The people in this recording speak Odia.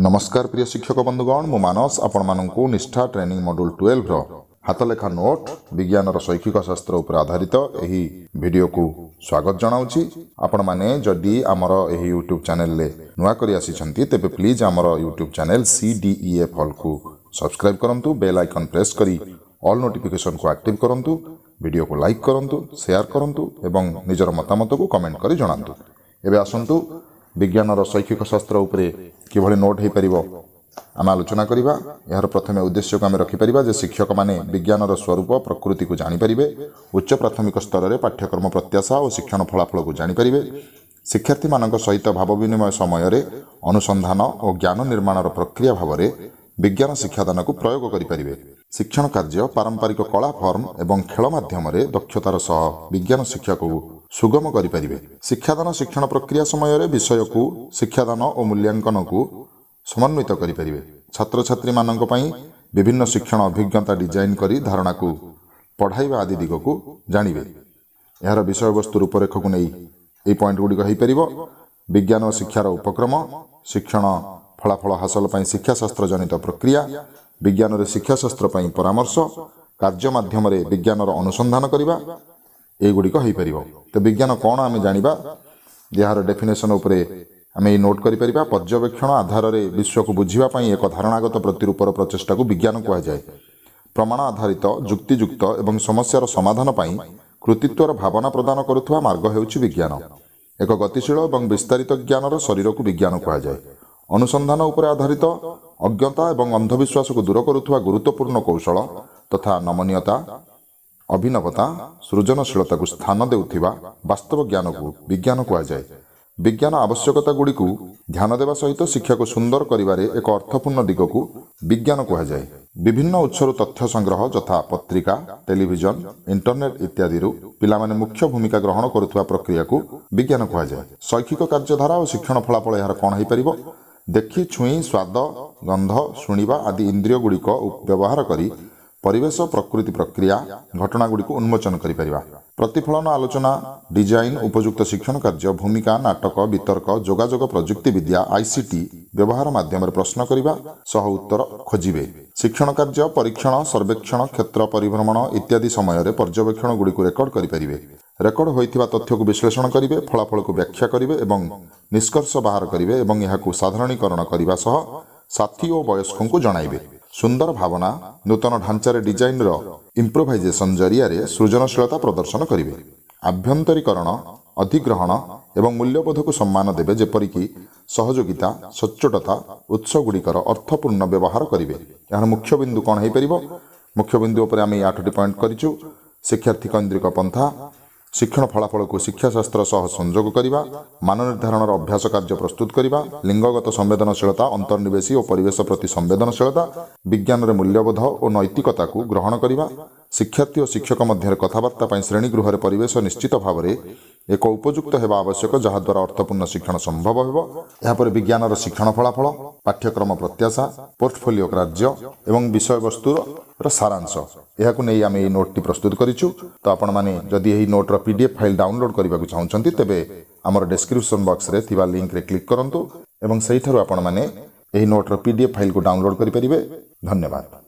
ନମସ୍କାର ପ୍ରିୟ ଶିକ୍ଷକ ବନ୍ଧୁଗଣ, ମୁଁ ମାନସ ଆପଣମାନଙ୍କୁ ନିଷ୍ଠା ଟ୍ରେନିଂ ମଡ୍ୟୁଲ୍ 12ର ହାତଲେଖା ନୋଟ୍ ବିଜ୍ଞାନର ଶୈକ୍ଷିକ ଶାସ୍ତ୍ର ଉପରେ ଆଧାରିତ ଏହି ଭିଡ଼ିଓକୁ ସ୍ୱାଗତ ଜଣାଉଛି। ଆପଣମାନେ ଯଦି ଆମର ଏହି ୟୁଟ୍ୟୁବ୍ ଚ୍ୟାନେଲରେ ନୂଆ କରି ଆସିଛନ୍ତି, ତେବେ ପ୍ଲିଜ୍ ଆମର ୟୁଟ୍ୟୁବ୍ ଚ୍ୟାନେଲ୍ CDEF ହଲ୍କୁ ସବସ୍କ୍ରାଇବ୍ କରନ୍ତୁ, ବେଲ୍ ଆଇକନ୍ ପ୍ରେସ୍ କରି ଅଲ୍ ନୋଟିଫିକେସନ୍କୁ ଆକ୍ଟିଭ୍ କରନ୍ତୁ, ଭିଡ଼ିଓକୁ ଲାଇକ୍ କରନ୍ତୁ, ସେୟାର କରନ୍ତୁ ଏବଂ ନିଜର ମତାମତକୁ କମେଣ୍ଟ କରି ଜଣାନ୍ତୁ। ଏବେ ଆସନ୍ତୁ, ବିଜ୍ଞାନର ଶୈକ୍ଷିକ ଶାସ୍ତ୍ର ଉପରେ କିଭଳି ନୋଟ୍ ହୋଇପାରିବ ଆମେ ଆଲୋଚନା କରିବା। ଏହାର ପ୍ରଥମେ ଉଦ୍ଦେଶ୍ୟକୁ ଆମେ ରଖିପାରିବା ଯେ ଶିକ୍ଷକମାନେ ବିଜ୍ଞାନର ସ୍ୱରୂପ ପ୍ରକୃତିକୁ ଜାଣିପାରିବେ, ଉଚ୍ଚ ପ୍ରାଥମିକ ସ୍ତରରେ ପାଠ୍ୟକ୍ରମ ପ୍ରତ୍ୟାଶା ଓ ଶିକ୍ଷଣ ଫଳାଫଳକୁ ଜାଣିପାରିବେ, ଶିକ୍ଷାର୍ଥୀମାନଙ୍କ ସହିତ ଭାବ ବିନିମୟ ସମୟରେ ଅନୁସନ୍ଧାନ ଓ ଜ୍ଞାନ ନିର୍ମାଣର ପ୍ରକ୍ରିୟା ଭାବରେ ବିଜ୍ଞାନ ଶିକ୍ଷାଦାନକୁ ପ୍ରୟୋଗ କରିପାରିବେ, ଶିକ୍ଷଣ କାର୍ଯ୍ୟ ପାରମ୍ପରିକ କଳା ଫର୍ମ ଏବଂ ଖେଳ ମାଧ୍ୟମରେ ଦକ୍ଷତାର ସହ ବିଜ୍ଞାନ ଶିକ୍ଷାକୁ ସୁଗମ କରିପାରିବେ, ଶିକ୍ଷାଦାନ ଶିକ୍ଷଣ ପ୍ରକ୍ରିୟା ସମୟରେ ବିଷୟକୁ ଶିକ୍ଷାଦାନ ଓ ମୂଲ୍ୟାଙ୍କନକୁ ସମନ୍ୱିତ କରିପାରିବେ, ଛାତ୍ରଛାତ୍ରୀମାନଙ୍କ ପାଇଁ ବିଭିନ୍ନ ଶିକ୍ଷଣ ଅଭିଜ୍ଞତା ଡିଜାଇନ୍ କରି ଧାରଣାକୁ ପଢ଼ାଇବା ଆଦି ଦିଗକୁ ଜାଣିବେ। ଏହାର ବିଷୟବସ୍ତୁ ରୂପରେଖକୁ ନେଇ ଏହି ପଏଣ୍ଟ ଗୁଡ଼ିକ ହୋଇପାରିବ। ବିଜ୍ଞାନ ଓ ଶିକ୍ଷାର ଉପକ୍ରମ, ଶିକ୍ଷଣ ଫଳାଫଳ ହାସଲ ପାଇଁ ଶିକ୍ଷାଶାସ୍ତ୍ର ଜନିତ ପ୍ରକ୍ରିୟା, ବିଜ୍ଞାନରେ ଶିକ୍ଷାଶାସ୍ତ୍ର ପାଇଁ ପରାମର୍ଶ, କାର୍ଯ୍ୟ ମାଧ୍ୟମରେ ବିଜ୍ଞାନର ଅନୁସନ୍ଧାନ କରିବା, ଏଗୁଡ଼ିକ ହୋଇପାରିବ। ତ ବିଜ୍ଞାନ କ'ଣ ଆମେ ଜାଣିବା, ଏହାର ଡେଫିନେସନ୍ ଉପରେ ଆମେ ଏଇ ନୋଟ୍ କରିପାରିବା। ପର୍ଯ୍ୟବେକ୍ଷଣ ଆଧାରରେ ବିଶ୍ୱକୁ ବୁଝିବା ପାଇଁ ଏକ ଧାରଣାଗତ ପ୍ରତିରୂପର ପ୍ରଚେଷ୍ଟାକୁ ବିଜ୍ଞାନ କୁହାଯାଏ। ପ୍ରମାଣ ଆଧାରିତ, ଯୁକ୍ତିଯୁକ୍ତ ଏବଂ ସମସ୍ୟାର ସମାଧାନ ପାଇଁ କୃତିତ୍ୱର ଭାବନା ପ୍ରଦାନ କରୁଥିବା ମାର୍ଗ ହେଉଛି ବିଜ୍ଞାନ। ଏକ ଗତିଶୀଳ ଏବଂ ବିସ୍ତାରିତ ଜ୍ଞାନର ଶରୀରକୁ ବିଜ୍ଞାନ କୁହାଯାଏ। ଅନୁସନ୍ଧାନ ଉପରେ ଆଧାରିତ, ଅଜ୍ଞତା ଏବଂ ଅନ୍ଧବିଶ୍ୱାସକୁ ଦୂର କରୁଥିବା ଗୁରୁତ୍ୱପୂର୍ଣ୍ଣ କୌଶଳ ତଥା ନମନୀୟତା, ଅଭିନବତା, ସୃଜନଶୀଳତାକୁ ସ୍ଥାନ ଦେଉଥିବା ବାସ୍ତବ ଜ୍ଞାନକୁ ବିଜ୍ଞାନ କୁହାଯାଏ। ବିଜ୍ଞାନ ଆବଶ୍ୟକତା ଗୁଡ଼ିକୁ ଧ୍ୟାନ ଦେବା ସହିତ ଶିକ୍ଷାକୁ ସୁନ୍ଦର କରିବାରେ ଏକ ଅର୍ଥପୂର୍ଣ୍ଣ ଦିଗକୁ ବିଜ୍ଞାନ କୁହାଯାଏ। ବିଭିନ୍ନ ଉତ୍ସରୁ ତଥ୍ୟ ସଂଗ୍ରହ ଯଥା ପତ୍ରିକା, ଟେଲିଭିଜନ, ଇଣ୍ଟରନେଟ୍ ଇତ୍ୟାଦିରୁ ପିଲାମାନେ ମୁଖ୍ୟ ଭୂମିକା ଗ୍ରହଣ କରୁଥିବା ପ୍ରକ୍ରିୟାକୁ ବିଜ୍ଞାନ କୁହାଯାଏ। ଶୈକ୍ଷିକ କାର୍ଯ୍ୟଧାରା ଓ ଶିକ୍ଷଣ ଫଳାଫଳ ଏହାର କ'ଣ ହୋଇପାରିବ? ଦେଖି, ଛୁଇଁ, ସ୍ୱାଦ, ଗନ୍ଧ, ଶୁଣିବା ଆଦି ଇନ୍ଦ୍ରିୟ ଗୁଡ଼ିକ ବ୍ୟବହାର କରି ପରିବେଶ, ପ୍ରକୃତି, ପ୍ରକ୍ରିୟା, ଘଟଣାଗୁଡ଼ିକୁ ଉନ୍ମୋଚନ କରିପାରିବା। ପ୍ରତିଫଳନ, ଆଲୋଚନା, ଡିଜାଇନ୍, ଉପଯୁକ୍ତ ଶିକ୍ଷଣ କାର୍ଯ୍ୟ, ଭୂମିକା, ନାଟକ, ବିତର୍କ, ଯୋଗାଯୋଗ ପ୍ରଯୁକ୍ତିବିଦ୍ୟା ICT ବ୍ୟବହାର ମାଧ୍ୟମରେ ପ୍ରଶ୍ନ କରିବା ସହ ଉତ୍ତର ଖୋଜିବେ। ଶିକ୍ଷଣ କାର୍ଯ୍ୟ, ପରୀକ୍ଷଣ, ସର୍ବେକ୍ଷଣ, କ୍ଷେତ୍ର ପରିଭ୍ରମଣ ଇତ୍ୟାଦି ସମୟରେ ପର୍ଯ୍ୟବେକ୍ଷଣ ଗୁଡ଼ିକୁ ରେକର୍ଡ କରିପାରିବେ। ରେକର୍ଡ ହୋଇଥିବା ତଥ୍ୟକୁ ବିଶ୍ଳେଷଣ କରିବେ, ଫଳାଫଳକୁ ବ୍ୟାଖ୍ୟା କରିବେ ଏବଂ ନିଷ୍କର୍ଷ ବାହାର କରିବେ ଏବଂ ଏହାକୁ ସାଧାରଣୀକରଣ କରିବା ସହ ସାଥୀ ଓ ବୟସ୍କଙ୍କୁ ଜଣାଇବେ। ସୁନ୍ଦର ଭାବନା, ନୂତନ ଢାଞ୍ଚାରେ ଡିଜାଇନର ଇମ୍ପ୍ରୋଭାଇଜେସନ୍ ଜରିଆରେ ସୃଜନଶୀଳତା ପ୍ରଦର୍ଶନ କରିବେ। ଆଭ୍ୟନ୍ତରୀକରଣ, ଅଧିଗ୍ରହଣ ଏବଂ ମୂଲ୍ୟବୋଧକୁ ସମ୍ମାନ ଦେବେ, ଯେପରିକି ସହଯୋଗିତା, ସଚ୍ଚୋଟତା, ଉତ୍ସଗୁଡ଼ିକର ଅର୍ଥପୂର୍ଣ୍ଣ ବ୍ୟବହାର କରିବେ। ଏହାର ମୁଖ୍ୟ ବିନ୍ଦୁ କ'ଣ ହୋଇପାରିବ? ମୁଖ୍ୟ ବିନ୍ଦୁ ଉପରେ ଆମେ ଏହି 8ଟି ପଏଣ୍ଟ କରିଛୁ। ଶିକ୍ଷାର୍ଥୀ କୈନ୍ଦ୍ରିକ ପନ୍ଥା, ଶିକ୍ଷଣ ଫଳାଫଳକୁ ଶିକ୍ଷାଶାସ୍ତ୍ର ସହ ସଂଯୋଗ କରିବା, ମାନ ନିର୍ଦ୍ଧାରଣର ଅଭ୍ୟାସ କାର୍ଯ୍ୟ ପ୍ରସ୍ତୁତ କରିବା, ଲିଙ୍ଗଗତ ସମ୍ବେଦନଶୀଳତା, ଅନ୍ତର୍ନିବେଶୀ ଓ ପରିବେଶ ପ୍ରତି ସମ୍ବେଦନଶୀଳତା, ବିଜ୍ଞାନରେ ମୂଲ୍ୟବୋଧ ଓ ନୈତିକତାକୁ ଗ୍ରହଣ କରିବା, ଶିକ୍ଷାର୍ଥୀ ଓ ଶିକ୍ଷକ ମଧ୍ୟରେ କଥାବାର୍ତ୍ତା ପାଇଁ ଶ୍ରେଣୀଗୃହରେ ପରିବେଶ ନିଶ୍ଚିତ ଭାବରେ ଏକ ଉପଯୁକ୍ତ ହେବା ଆବଶ୍ୟକ, ଯାହାଦ୍ୱାରା ଅର୍ଥପୂର୍ଣ୍ଣ ଶିକ୍ଷଣ ସମ୍ଭବ ହେବ। ଏହାପରେ ବିଜ୍ଞାନର ଶିକ୍ଷଣ ଫଳାଫଳ, ପାଠ୍ୟକ୍ରମ ପ୍ରତ୍ୟାଶା, ପୋର୍ଟଫୋଲିଓ କାର୍ଯ୍ୟ ଏବଂ ବିଷୟବସ୍ତୁର ସାରାଂଶ, ଏହାକୁ ନେଇ ଆମେ ଏହି ନୋଟ୍ଟି ପ୍ରସ୍ତୁତ କରିଛୁ। ତ ଆପଣମାନେ ଯଦି ଏହି ନୋଟ୍ର PDF file download କରିବାକୁ ଚାହୁଁଛନ୍ତି, ତେବେ ଆମର ଡେସ୍କ୍ରିପସନ୍ ବକ୍ସରେ ଥିବା ଲିଙ୍କରେ କ୍ଲିକ୍ କରନ୍ତୁ ଏବଂ ସେହିଠାରୁ ଆପଣମାନେ ଏହି ନୋଟ୍ର PDF ଫାଇଲ୍କୁ ଡାଉନଲୋଡ୍ କରିପାରିବେ। ଧନ୍ୟବାଦ।